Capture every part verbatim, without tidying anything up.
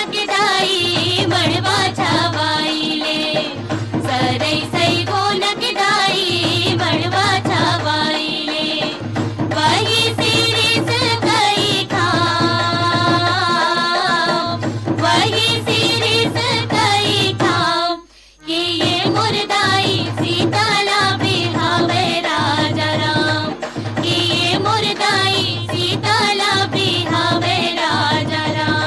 के दाई मड़वा छावाई ले, सरई सई गोनक दाई मड़वा छावाई ले, वही सिरिस कई ठाव, वही सिरिस कई ठाव। कि ये मोर दाई सीता ला बिहावे राजा राम, कि ये मोर दाई सीता ला बिहावे राजा राम।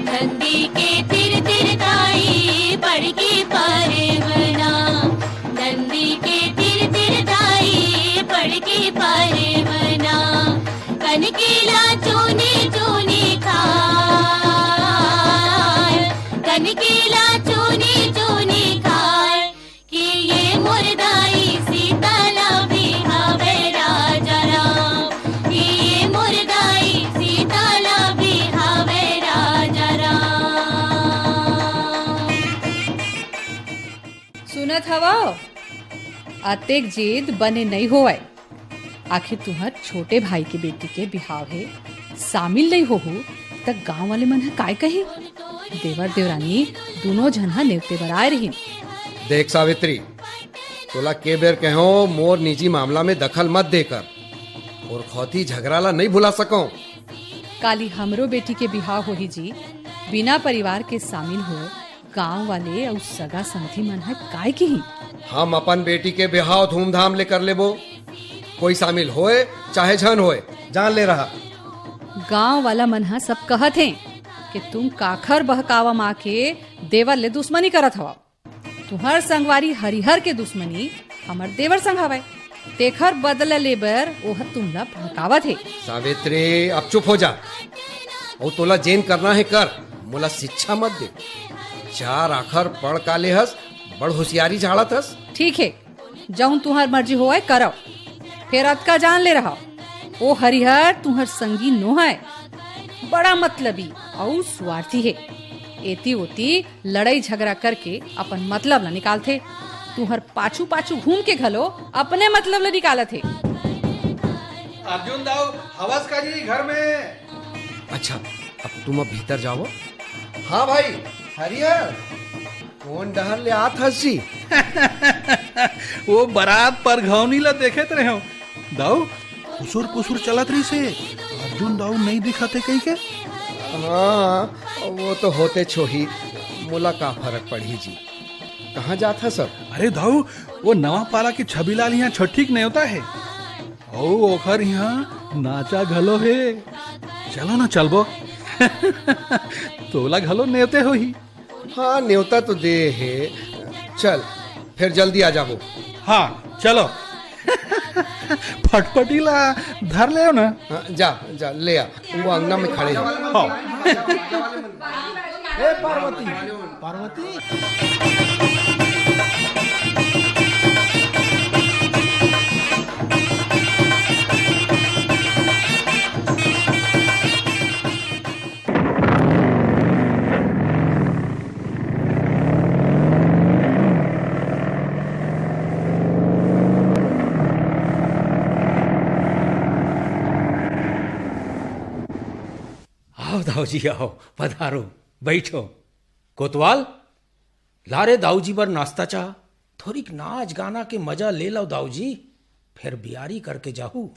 नंदी के तिर तिर दाई पड़की परेवना, नंदी के तिर तिर दाई पड़की परेवना, कनकीला चूनी चूनी खाय, कनकीला चूनी चूनी खाय। कि ये मोर दाई सीता ला बिहावे राजा राम, कि ये मोर दाई सीता ला बिहावे राजा राम। सुनत हवव? अतेक जिद बने नइ होवय। आखिर तुंहर छोटे भाई के बेटी के बिहाव हे, सामिल नइ होहू, त गांव वाले मन ह काय कही? देवर देवरानी दूनों झन ह नेवते बर आय रहिन। देख सावित्री, तोला के बेर कहेंव, मोर निजी मामला में दखल मत दे कर। अउ खौती झगरा ला नइ भुला सकंव। काली हमरो बेटी के बिहाव होही जी, बिना परिवार के सामिल होय गांव वाले अउ सगा संगती मन ह काय किही? हम अपन बेटी के बिहाव धूमधाम ले कर लेबो, कोई सामिल होय चाहे झन होय, जान ले रहा। गांव वाला मन ह सब कहत हे कि तुम काखर बहकावा म आके देवर ले दुश्मनी करत हवव। तुंहर संगवारी हरिहर के दुश्मनी हमर देवर संग हवय, तेखर बदला ले बर ओह तुमला भड़कावत हे। सावित्री, अब चुप हो जा। अउ तोला जेन करना हे कर, मोला शिक्षा मत दे। चार आखर पढ़ का ले हस, बड़ होशियारी झाड़त हस। ठीक हे, जउन तुंहर मर्जी होवय करव। फेर अतका जान ले रहव, ओ हरिहर तुंहर संगी नोहय, बड़ा मतलबी अउ स्वार्थी हे। एती ओती लड़ई झगरा करके अपन मतलब ल निकालथे। तुंहर पाछू पाछू घूम के घलो अपने मतलब ल निकालत हे। अर्जुन दाऊ, हवस का जी घर में? अच्छा, अब तुम अब भीतर जाओ। हाँ भाई, हरिहर, कोन डहर ले आत हस जी? वो बरात परघौनी ला देखत रहेंव। दाऊ, खुसुर पुसुर चलत रहिसे, अर्जुन दाऊ नइ दिखत हे कहिके। हाँ, वो तो होतेच होही, मोला का फरक पड़ही जी। कहाँ जात हस अब? अरे दाऊ, वो नवा पारा के छबीलाल इहाँ छट्ठी के नेवता हे। अउ ओखर इहाँ नाचा घलो हे। चलो ना चलबो। तोला घलो नेवते होही। हाँ, नेवता तो दे हे। चल, फेर जल्दी आ जाबो। हाँ, चलो। फटफटी ला धर लेव ना। हाँ, जा, जा, ले आ। वो अंगना में खड़े हे। हाँ। ए पार्वती, पार्वती। आओ दाऊ जी, आओ, पधारो, बइठो। कोतवाल, ला रे दाऊ जी बर नास्ता चाह, थोरिक नाच गाना के मजा ले लव दाऊ जी, फेर बियारी करके जाहू।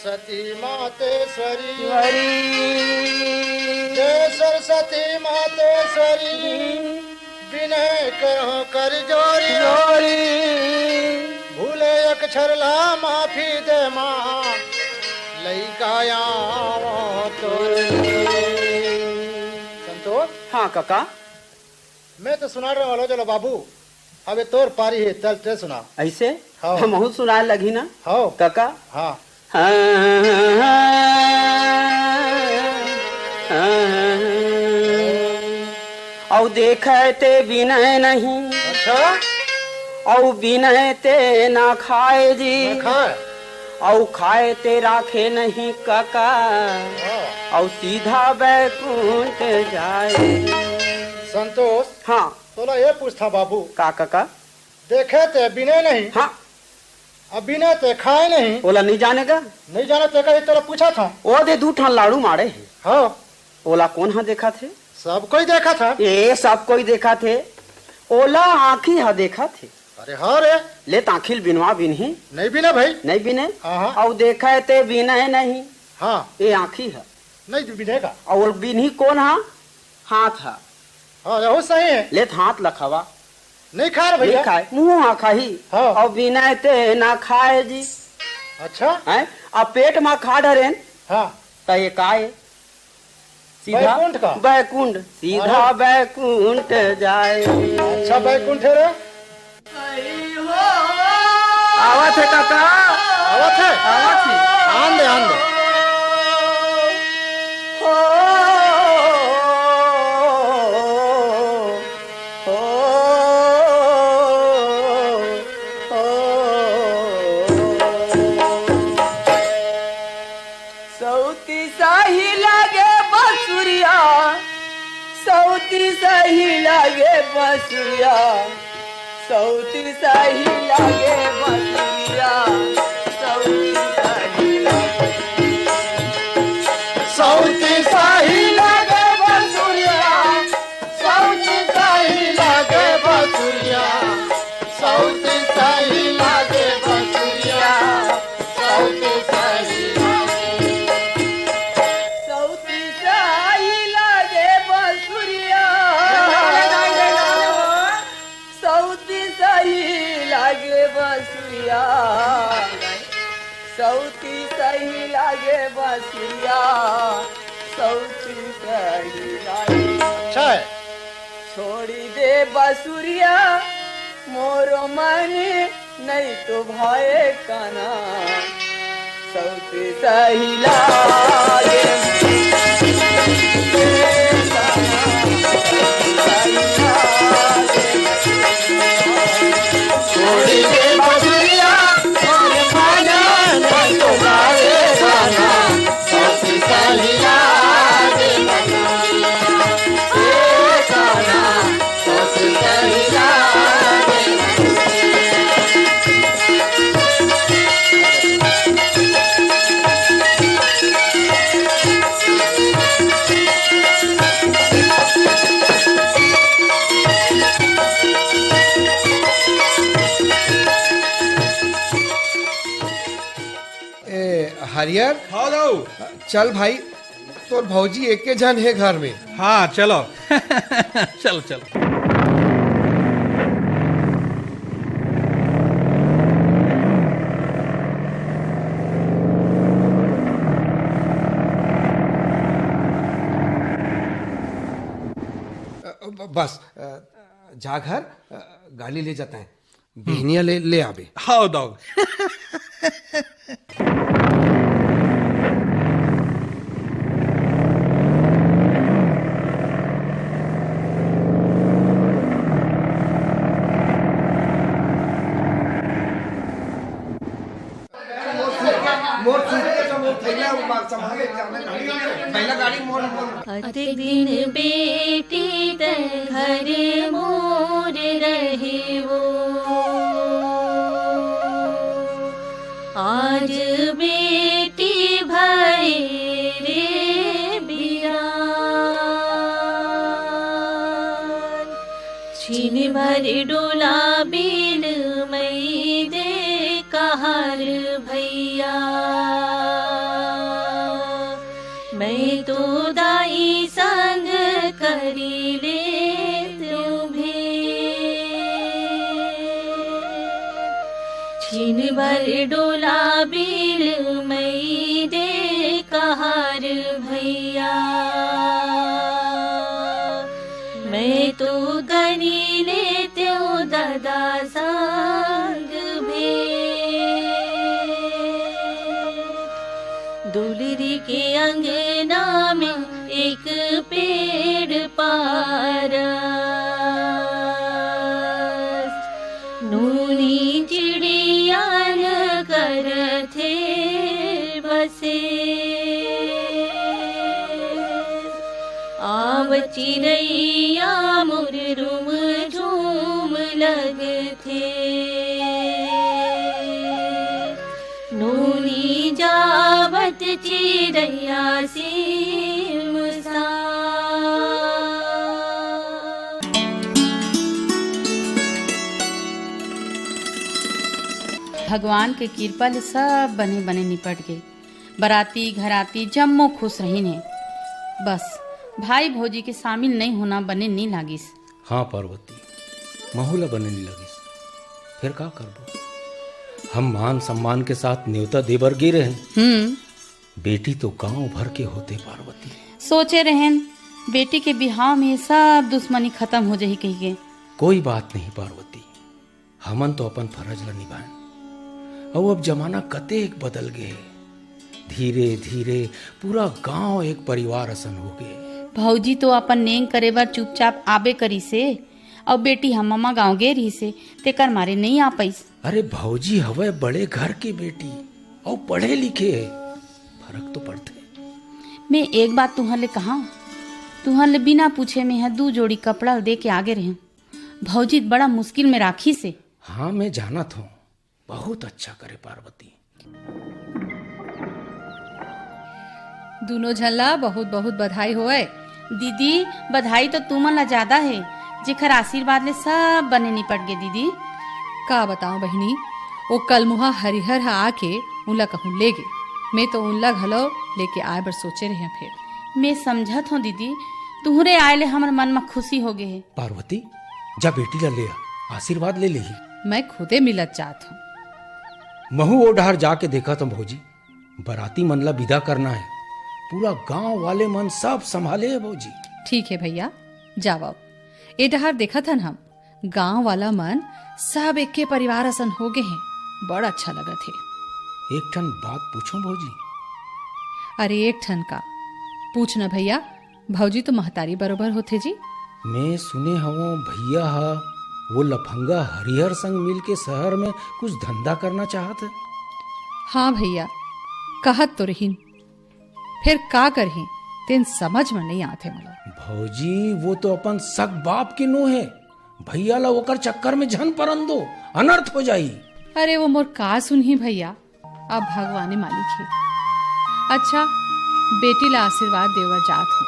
सरस्वती मातेश्वरी। वरी। जय सरस्वती मातेश्वरी। विनय करो कर जोरी। जोरी। भूले अक्षर ला माफी दे माँ। लइका आवा तोरी। संतोष। हाँ कका। मैं तो सुनाय रहेंव, चलो बाबू, अबे तोर पारी हे, चल ते सुना। अइसे? हाँ। हमहू सुनाय लगही ना? हाँ। कका? हाँ। हाँ, हाँ। अउ देखय ते बिनय नहीं। अच्छा? अउ बिनय ते ना खाय जी। ना खाय? अउ खाय ते राखे नहीं कका। हाँ। अउ सीधा बैकुंठ जाय। संतोष। हाँ। तोला ये पूछथंव बाबू। का कका? देखे ते बिने नहीं। हाँ। अब बिने ते खाए नहीं। ओला नहीं जाने का? नहीं जाने ते का, तोला पूछथंव। ओ दे दू ठन लाड़ू माड़े हे। हाँ। ओला कोन हा देखथे? सब कोई देखथे। ए, सब कोई देखथे। ओला आँखी हा देखथे। अरे हाँ रे। ले त आँखी ल बिनवा बिनही। नहीं बिने भाई। नहीं बिने? हाँ, हाँ। अउ देखे ते बिने नहीं। हाँ। ए आँखी हा। नहीं बिने का? अउ बिनही कोन हा? हाथ हा। हाँ, यहू सही हे। ले त हाथ ल खवा। नहीं खाय रे भइया। नहीं खाय, मुँह हा खाही। हाँ। अउ बिने ते ना खाय जी। अच्छा। हैं? अब पेट मा खा डरेन। हाँ। त ये काय? सीधा बैकुंठ का? बैकुंठ, सीधा अरे। बैकुंठ जाय। अच्छा, बैकुंठ हे रे। आवत हे काका। आवत हे? आवत हे। आन दे, आन दे। सौती सही लागे बसुरिया, सौती सही लागे बसुरिया, सौती सही लागे बसुरिया, सौती सही लागे। सौती सही लागे बसुरिया, सौती सही लागे बसुरिया, सौती सही लागे बसुरिया, सौती सही लागे। सौती सही लागे बसुरिया। सौती सही लागे बसुरिया। सौती सही लागे बसुरिया। सौती सही लागे। अच्छा है। छोड़ी दे बसुरिया मोरो मन, नहीं तो भाए काना। सौती सही लागे। छोड़ी दे बसुरिया मोरे मन, नहीं तो भाए काना। सौती सही लागे। ए, हरियर? हाँ, दाऊ। चल भाई, तोर भौजी एके झन हे घर में। हाँ, चलो। चलो, चलो। अ, ब-, बस, अ, जा घर, अ, गाड़ी ले जाता है। बिहनिया ले, ले आबे। हाँ, दाऊ। मोर सूट के सब थैला उबार संभाले, पहला गाड़ी मोर, मोर। अतेक दिन बेटी तैं घर मोर रहे वो, आज बेटी भए रे बिरान। छिन भर डोला बिन मई दे कहार भैया। जिन भर डोला बिल मई दे कहार भैया, मैं तो गनी लेतेव ददा संग भेंट। दुलरी के अंगना में एक पेड़ पारस, नूनी चिड़िया न करथे बसे। आव चिरैया मोर रूम झूम लगथे, नूनी जावत चिरैया सीम सा। भगवान के किरपा ले सब बने बने निपट गे। बराती घराती जम्मो खुश रहिन हे। बस भाई भौजी के शामिल नइ होना बने नइ लागिस। हाँ पार्वती, महू ला बने नइ लागिस। फेर का करबो? हम मान सम्मान के साथ नेवता दे बर गे रहेन। हम्म। बेटी तो गांव भर के होथे पार्वती। सोचे रहेन बेटी के बिहाव में सब दुश्मनी खतम हो जाही कहिके। कोई बात नहीं पार्वती, हमन तो अपन फरज ला निभाएन। अउ अब जमाना कतेक बदल गे हे। धीरे धीरे पूरा गांव एक परिवार असन हो गे। भौजी तो अपन नेंग करे बर चुपचाप आबे करिस हे, अउ बेटी ह ममा गांव गे रिहिस हे, तेकर मारे नइ आ पाइस। अरे भौजी हवय बड़े घर के बेटी, अउ पढ़े लिखे हे, फरक तो पड़थे। मैं एक बात तुंहर ले कहां, तुंहर ले बिना पूछे मैं ह दू जोड़ी कपड़ा दे के आगे रहेंव। भौजी बड़ा मुश्किल में राखिस हे। हाँ, मैं जानत हंव, बहुत अच्छा करे पार्वती। दूनों झन ला बहुत बहुत बधाई होवय। दीदी, बधाई तो तुमन ला जादा हे, जेखर आशीर्वाद ले सब बने निपट गे दीदी। का बतांव बहिनी, ओ कलमुहा हरिहर ह आके उनला कहूं ले गे। मैं तो उनला घलो लेके आए बर सोचे रहेंव फेर। मैं समझत हंव दीदी, तुंहरे आए ले हमर मन म खुशी हो गे हे। पार्वती, जा बेटी ला ले आ, आशीर्वाद ले लेही। मैं खुदे मिलत जात हंव। महू ओ डहर जाके देखत हंव भौजी, बराती मन ला बिदा करना हे। पूरा गांव वाले मन सब संभाले हे भौजी। ठीक हे भैया, जावव। ए डहर देखत हन हम, गांव वाला मन सब एके परिवार असन हो गे हें। बड़ अच्छा लगत हे। एक ठन बात पूछंव भौजी? अरे एक ठन का, पूछ न भैया, भौजी तो महतारी बरोबर होथे जी। मैं सुने हवंव भैया ह वो लफंगा हरिहर संग मिल के शहर में कुछ धंधा करना चाहत हे। हाँ भैया, कहत तो रहिन, फेर का करही, तेन समझ में नइ आथे मोला। भौजी, वो तो अपन सग बाप के नोहे, भैया ला ओकर चक्कर में झन परन दो, अनर्थ हो जाही। अरे वो मोर का सुनही भैया, अब भगवाने मालिक हे। अच्छा, बेटी ला आशीर्वाद देवर जात हूँ।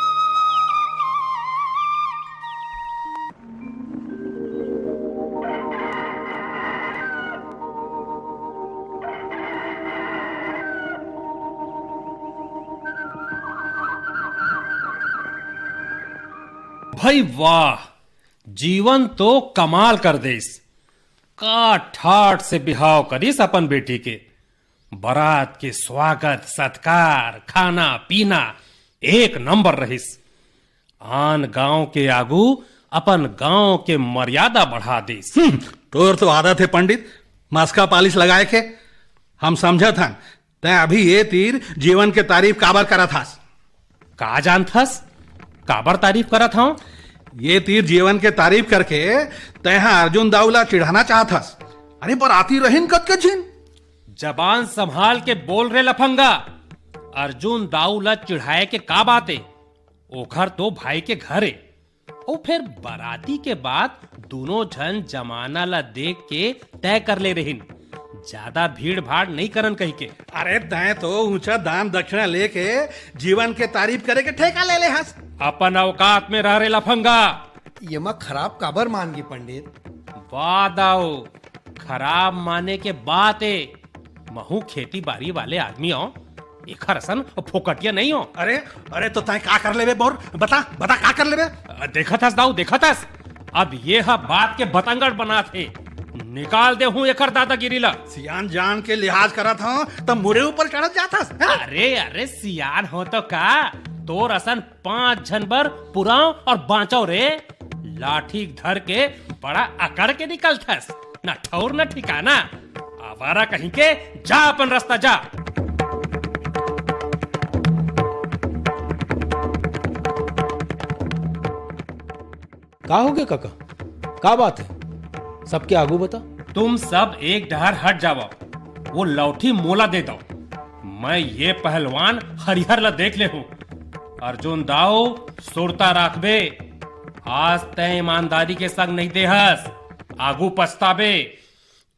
भाई वाह, जीवन तो कमाल कर देस। का ठाट से बिहाव करिस अपन बेटी के। बरात के स्वागत सत्कार, खाना पीना एक नंबर रहिस। आन गांव के आगू अपन गांव के मर्यादा बढ़ा दिस। हम्म, तोर तो आदत हे पंडित, मस्का पालिश लगाए के। हम समझत हन, तैं अभी ये तीर जीवन के तारीफ काबर करत हस? का जानथस, काबर तारीफ करत हंव? ये तीर जीवन के तारीफ करके तैं ह अर्जुन दाऊ ला चिढ़ाना चाहत हस। अरे, बराती रहिन कतके झिन। जबान संभाल के बोल रे लफंगा। अर्जुन दाऊ ला चिढ़ाए के का बात ए? ओखर तो भाई के घर ए। अउ फेर बराती के बाद दूनों झन जमाना ला देख के तय कर ले रहिन, ज्यादा भीड़ भाड़ नइ करन कहिके। अरे, तैं तो ऊंचा दान दक्षिणा लेके जीवन के तारीफ करे के ठेका ले ले हस। अपन औकात में रह रे लफंगा। येमा खराब काबर मान गे पंडित? वाह दाऊ, खराब माने के बात ए। महू खेती बारी वाले आदमी हंव, एखर असन फोकटिया नइ हंव। अरे, अरे, तो तैं का कर लेबे बोर? बता, बता का कर लेबे? अ, देखत हस दाऊ, देखत हस? अब ये ह बात के बतंगड़ बनात हे। निकाल देहूं एकर दादागिरी ला। सियान जान के लिहाज करत हंव, त मोरे ऊपर चढ़त जाथस, हैं? अरे, अरे, सियान हो तो का, तोर असन पांच झन बर पुरांव अउ बांचंव रे। लाठी धर के बड़ा अकड़ के निकलथस, न ठौर न ठिकाना। आवारा कहीं के, जा अपन रस्ता जा। का होगे कका? का बात हे? सबके आगू बता। तुम सब एक डहर हट जावव, वो लौठी मोला दे दव। मैं ये पहलवान हरिहर ला देख ले हूं। अर्जुन दाऊ, सुरता राखबे, आज तैं ईमानदारी के संग नहीं देहस, आगू पछताबे।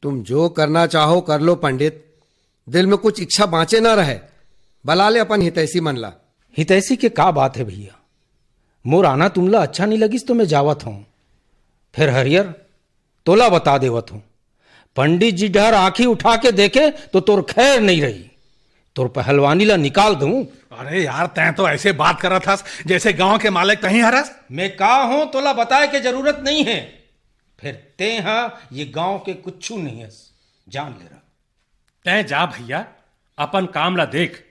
तुम जो करना चाहो कर लो पंडित, दिल में कुछ इच्छा बांचे ना रहे। बला ले अपन हितैषी मन ला। हितैषी के का बात हे भइया, मोर आना तुमला अच्छा नहीं लगिस तो मैं जावत हंव। फेर हरियर, तोला बता देवत हंव, पंडित जी डहर आंखी उठा के देखे तो तोर खैर नहीं रही, तोर पहलवानी ला निकाल दूं। अरे यार, तैं तो ऐसे बात करत हस जैसे गांव के मालिक तहीं हरस। मैं का हंव तोला बताए के जरूरत नहीं हे, फेर तैं हा ये गांव के कुछू नहीं हस, जान ले रहा। तैं जा भइया, अपन काम ला देख,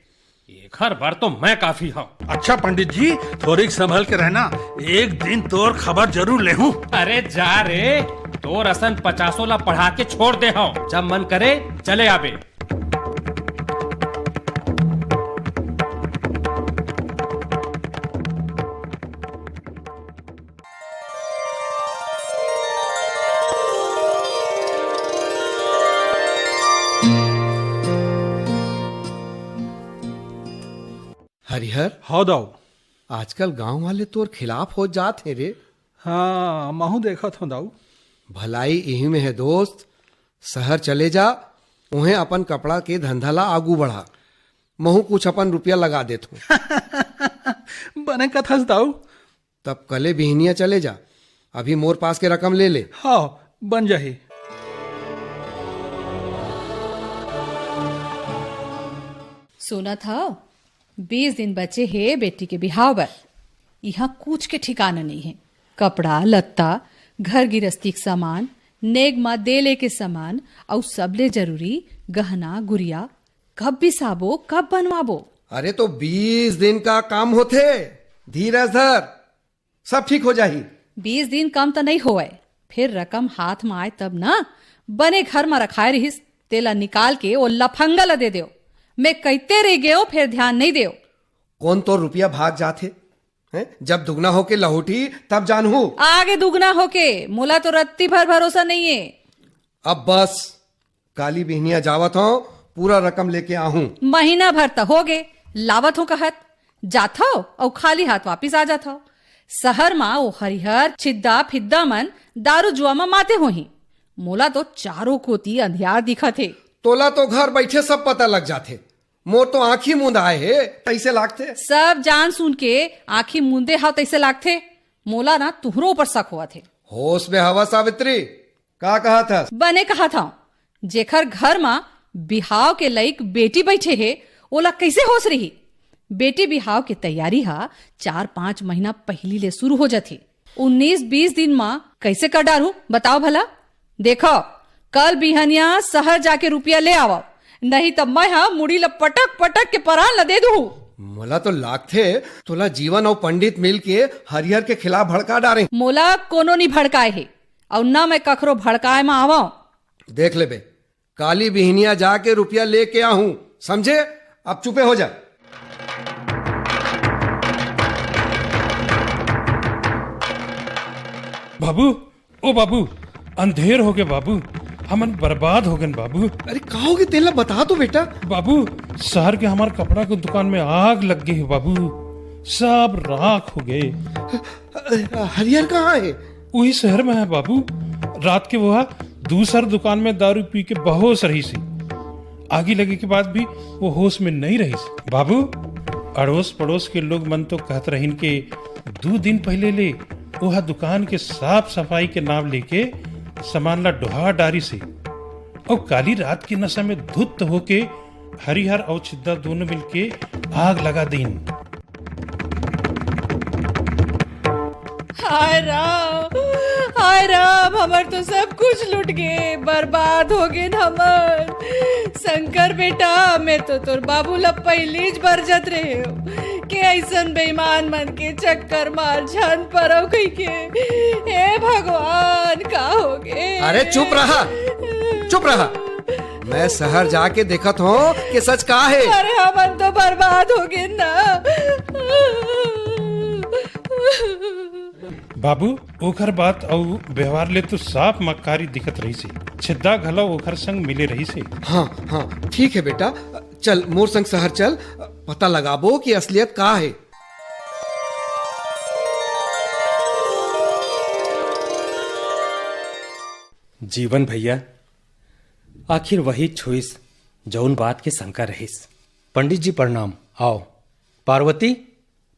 एखर बर तो मैं काफी हंव। अच्छा पंडित जी, थोरिक संभल के रहना, एक दिन तोर खबर जरूर लेहूं। अरे जा रे, तोर असन पचासों ला पढ़ा के छोड़ दे हंव, जब मन करे चले आबे। हरिहर। हव दाऊ। आजकल गांव वाले तोर खिलाफ हो जात हे रे। हां, महूं देखत हंव दाऊ। भलाई इही में हे दोस्त, शहर चले जा, उहें अपन कपड़ा के धंधा ला आगू बढ़ा। महूं कुछ अपन रुपया लगा देत हंव। बने कथस दाऊ। तब कले बिहनिया चले जा, अभी मोर पास के रकम ले ले। हां, बन जाही। सुनत हव, बीस दिन बचे हे बेटी के बिहाव बर। इहां कुछ के ठिकाना नइ हे। कपड़ा, लत्ता, घर गिरस्ती के सामान, नेग मा दे ले के सामान, अउ सबले जरूरी गहना गुरिया। कब बिसाबो, कब बनवाबो? अरे तो बीस दिन का काम होथे, धीरज धर, सब ठीक हो जाही। बीस दिन कम त नइ होवय, फेर रकम हाथ म आय तब न। बने घर म रखाय रिहिस, तेला निकाल के ओ लफंगा ल दे देव। मैं कहिते रहि गेंव, फेर ध्यान नइ देव। कोन तोर रुपया भाग जात हे, हैं? जब दुगना होके लहुटही, तब जानहूं। आगे दुगना होके, मोला तो रत्ती भर भरोसा नइये। अब बस, काली बिहनिया जावत हंव, पूरा रकम लेके आहूं। महीना भर त होगे, लावत हंव कहत, जाथव अउ खाली हाथ वापिस आ जाथव। शहर म ओ हरिहर, छिद्दा, फिद्दा मन दारू जुआ म माते होही। मोला तो चारों कोती अंधियार दिखत हे। तोला तो घर बइठे सब पता लग जाथे, मोर तो आंखी मूंद आय हे, तइसे लागथे। सब जान सुन के आंखी मूंदे हव तइसे लागथे। मोला न तुंहरो ऊपर शक होवत हे। होश में हवा सावित्री, का कहत हस? बने कहत हंव, जेखर घर म बिहाव के लइक बेटी बइठे हे, ओला कइसे होश रही? बेटी बिहाव के तैयारी ह चार पांच महीना पहिली ले शुरू हो जाथे। उन्नीस बीस दिन म कइसे कर डारहूं, बताव भला? देखव, कल बिहनिया शहर जाके रुपया ले आवव, नहीं त मैं ह मुड़ी ल पटक पटक के परान ल दे दूहूं। मोला तो लागथे, तोला जीवन अउ पंडित मिल के हरिहर के खिलाफ भड़का डारे। मोला कोनो नि भड़काय हे, अउ न मैं कखरो भड़काय म आवंव। देख लेबे, काली बिहनिया जाके रुपया लेके आहूं, समझे? अब चुपे हो जा। बाबू, ओ बाबू, अंधेर होगे बाबू, हमन बर्बाद होगेन बाबू। अरे का होगे तेला बता तो बेटा। बाबू, शहर के हमर कपड़ा के दुकान में आग लग गे हे बाबू, सब राख होगे। अ, हरिहर कहाँ हे? उही शहर में हे बाबू। रात के वो हा दूसर दुकान में दारू पी के बेहोश रहिस हे। आगी लगे के बाद भी वो होश में नइ रहिस। बाबू, अड़ोस पड़ोस के लोग मन तो कहत रहिन के दू दिन पहिले ले ओहा दुकान के साफ सफाई के नाम लेके सामान ला डोहा डारिस हे। अउ काली रात के नशा में धुत्त होके हरिहर अउ छिद्दा दोनों मिलके आग लगा दीन। हाय राम, हाय राम, हमर तो सब कुछ लुट गे, बर्बाद हो गेन हमन। शंकर बेटा, मैं तो तोर बाबू ला पहिलीच बरजत रहेंव के अइसन बेईमान मन के चक्कर मा झन परव कहिके। हे भगवान, का हो गे? अरे चुप रहा, चुप रहा। मैं शहर जाके देखत हों कि सच का हे। अरे हमन तो बर्बाद हो गेन ना। बाबू, ओखर बात अउ व्यवहार ले तो साफ मक्कारी दिखत रहिस हे। छिद्दा घलो ओखर संग मिले रहिस हे। हाँ, हाँ, ठीक हे बेटा, चल मोर संग शहर चल, पता लगाबो कि असलियत का हे। जीवन भैया, आखिर वही छुइस, जउन बात के शंका रहिस। पंडित जी प्रणाम, आओ। पार्वती,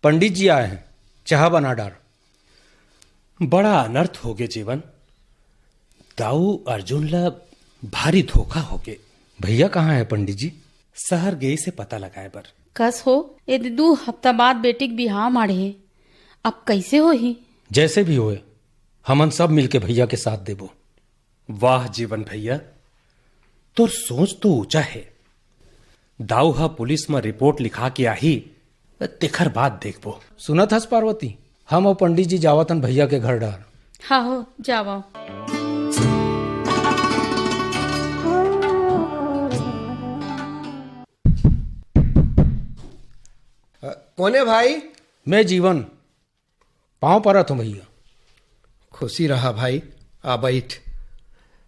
पंडित जी आए हैं, चाह बना डार। बड़ा अनर्थ हो गे जीवन, दाऊ अर्जुन ला भारी धोखा हो गे। भैया कहाँ है पंडित जी? शहर गे से पता लगाए बर। कस हो, यदि दू हफ्ता बाद बेटी के बिहाव माढ़े, अब कैसे होही? जैसे भी होए, हमन सब मिलके भैया के साथ देबो। वाह जीवन भैया, तोर सोच तो ऊंचा हे। दाऊ ह पुलिस म रिपोर्ट लिखा के आही, तेखर बाद देखबो। सुनत हस पार्वती, हम अउ पंडित जी जावत हन भैया के घर डार। हाँ हो, जावव। अ, कोने भाई? मैं जीवन। पाँव परत हूँ भैया। खुशी रहा भाई, आ बैठ।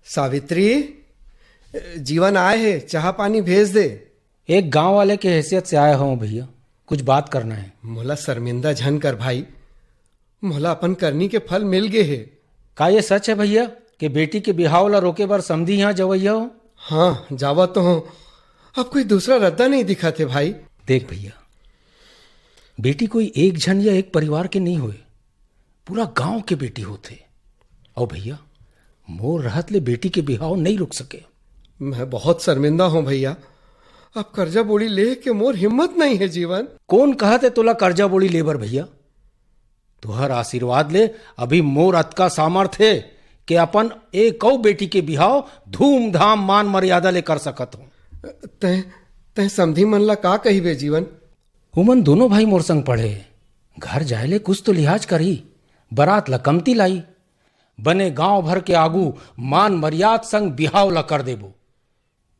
सावित्री, जीवन आए हे, चाह पानी भेज दे। एक गांव वाले के हैसियत से आया हूँ भैया, कुछ बात करना है। मोला शर्मिंदा झन कर भाई, मोला अपन करनी के फल मिल गे हे। का ये सच है भैया कि बेटी के बिहाव ला रोके बर समधी यहाँ जवैया हो? हाँ, जावा तो हूँ, अब कोई दूसरा रद्दा नहीं दिखत हे भाई। देख भैया, बेटी कोई एक झन या एक परिवार के नहीं होए, पूरा गांव के बेटी होथे। अउ भैया, मोर रहत ले बेटी के बिहाव नहीं रुक सके। मैं बहुत शर्मिंदा हूँ भैया, अब कर्जा बोड़ी ले के मोर हिम्मत नहीं हे जीवन। कौन कहत हे तोला कर्जा बोड़ी लेबर भैया? तुहर आशीर्वाद ले अभी मोर अतका सामर्थ हे के अपन एक अउ बेटी के बिहाव धूमधाम मान मर्यादा ले कर सकत हूँ। तैं, तैं समधी मन ला का कहिबे जीवन? उमन दोनों भाई मोर संग पढ़े, घर जाए ले कुछ तो लिहाज करही, बरात ला कमती लाई, बने गांव भर के आगू मान मर्याद संग बिहाव ला कर देबो।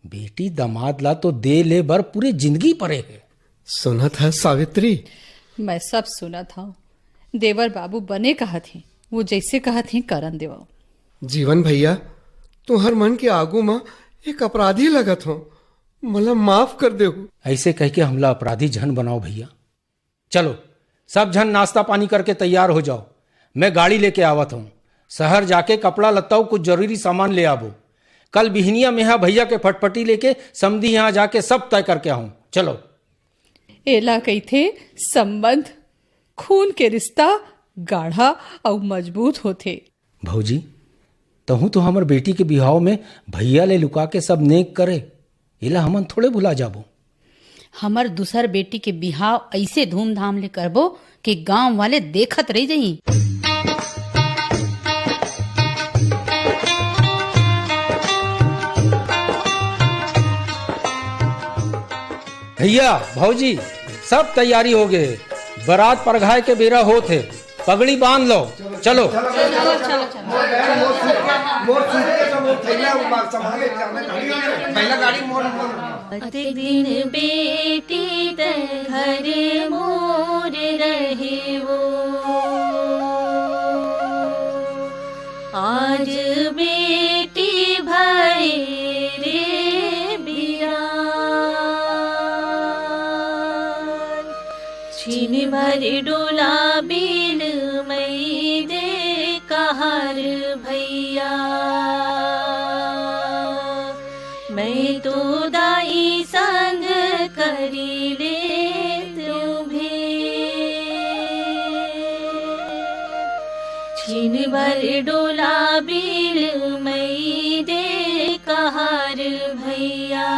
बेटी दमाद ला तो दे ले बर पूरे जिंदगी परे हे। सुनत हस सावित्री? मैं सब सुनत हंव। देवर बाबू बने कहत हे, वो जैसे कहत हे करन देवव। जीवन भैया, तुहर मन के आगू म एक अपराधी लगत हंव, मोला माफ कर देहू। ऐसे कहिके हमला अपराधी झन बनाव भैया। चलो, सब झन नाश्ता पानी करके तैयार हो जाओ, मैं गाड़ी लेके आवत हूँ। शहर जाके कपड़ा लत्ता अउ कुछ जरूरी सामान ले आबो। कल बिहनिया मेहा भैया के फटफटी लेके समधी यहाँ जाके सब तय करके आऊँ। चलो। एला कहिथे संबंध, खून के रिश्ता गाढ़ा अउ मजबूत होथे। भौजी, तहूँ तो हमर बेटी के बिहाव में भैया ले लुका के सब नेग करे, एला हमन थोड़े भुला जाबो। हमर दूसर बेटी के बिहाव अइसे धूमधाम ले करबो कि गांव वाले देखत रह जही। भैया, भौजी, सब तैयारी हो गए, बारात परघाए के बेरा होत हे। पगड़ी बांध लो, चलो। चलो, चलो, चलो। मोर बैग, मोर सूटकेस, मोर सूटकेस, मोर थैला, वो बाग संभाले, जाने गाड़ी, पहला गाड़ी मोर, मोर। अतेक दिन बेटी तैं घर मोर रहे वो, आज बेटी भई रे बिरान। छिन भर डोला बिन मई दे कहार भैया, मैं तो दाई संग करी ले भेंट। छिन भर डोला बिन मई दे कहार भैया,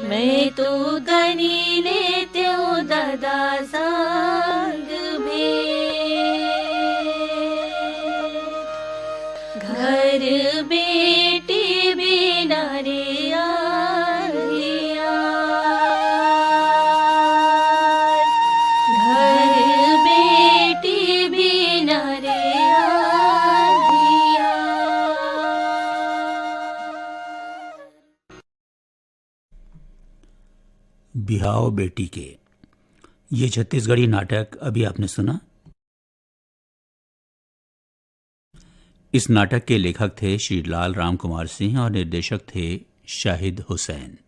मैं तो करी लेतेंव ददा संग भेंट। बिहाव बेटी के। ये छत्तीसगढ़ी नाटक अभी आपने सुना। इस नाटक के लेखक थे श्री लाल राम कुमार सिंह और निर्देशक थे शाहिद हुसैन।